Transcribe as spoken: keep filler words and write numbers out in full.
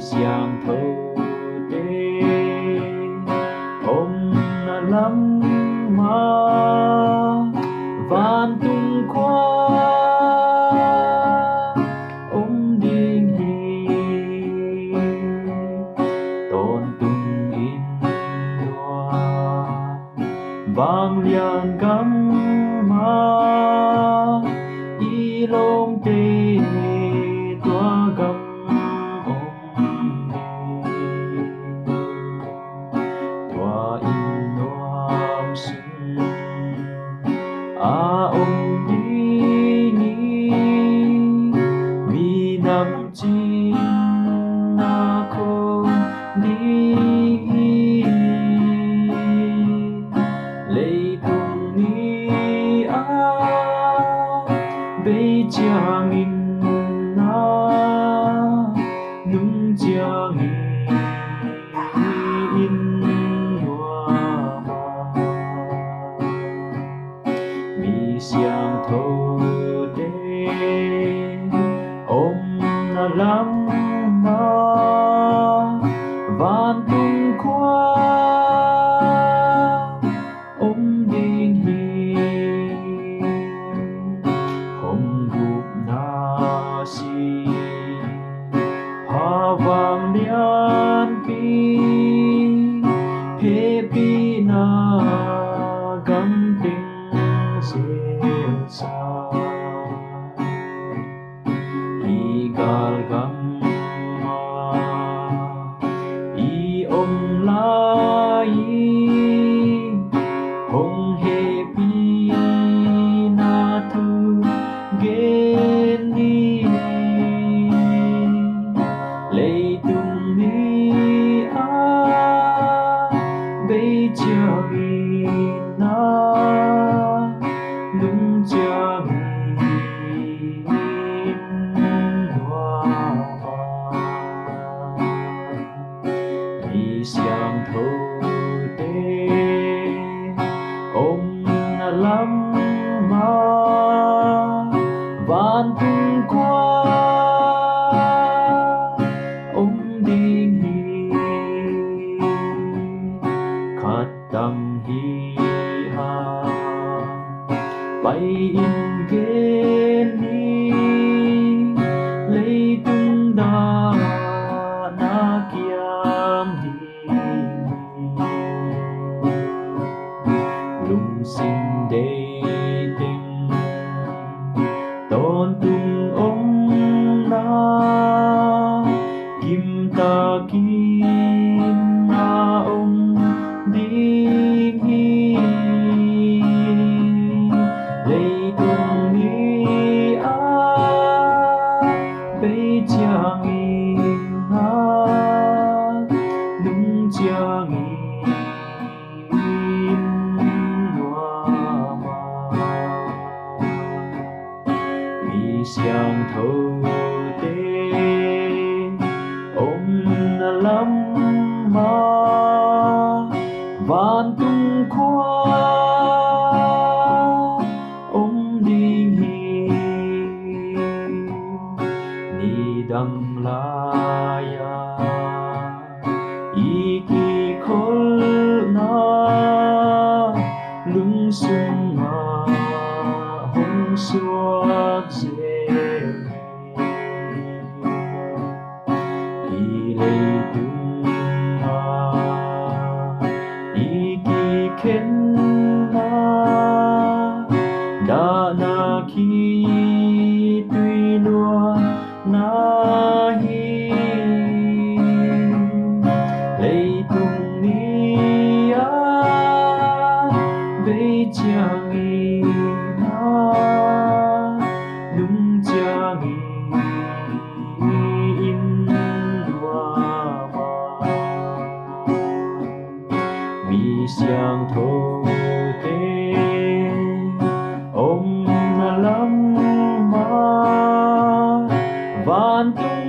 siangthote omna lam ah vantung khua om ding hi. Tawntung in nuam vanglian gam ah i lawmte tua gam om hi. Tua in nuam sung a om ding hi. Minam cihna khawm ding hi. Leitung ni a bei ciangin a nung ciangin in nuam a, mi siangthote omna lam ah vantung khua om ding hi. Hong gupna si pha vanglianpi hehpihna gam teng zelsa i galgam ah i om lai hong hehpihna thu gen ni. Leitung ni a bei ciangin a nung ciangin nuam a, mi siangthote omna lam ah vantung khua om ding hi. Khat tang hi hang pai in gen ni. Leitung dahna kiam ding hi. Lungsim deih teng tawntung omna kimtakin a om ding hi. Leitung ni a bei ciangin a nung ciangin nuam a, mi siangthote omna lam ah vantung khua om ding hi. Nidang lai-a i kikholhna lungsung ah hong suak zel hi. Hih leitung ah i kikhenna dahna khitui luanna hi. Leitung ni a bei ciangin a nung ciangin in nuam a, mi siangthote omna lam ah vantung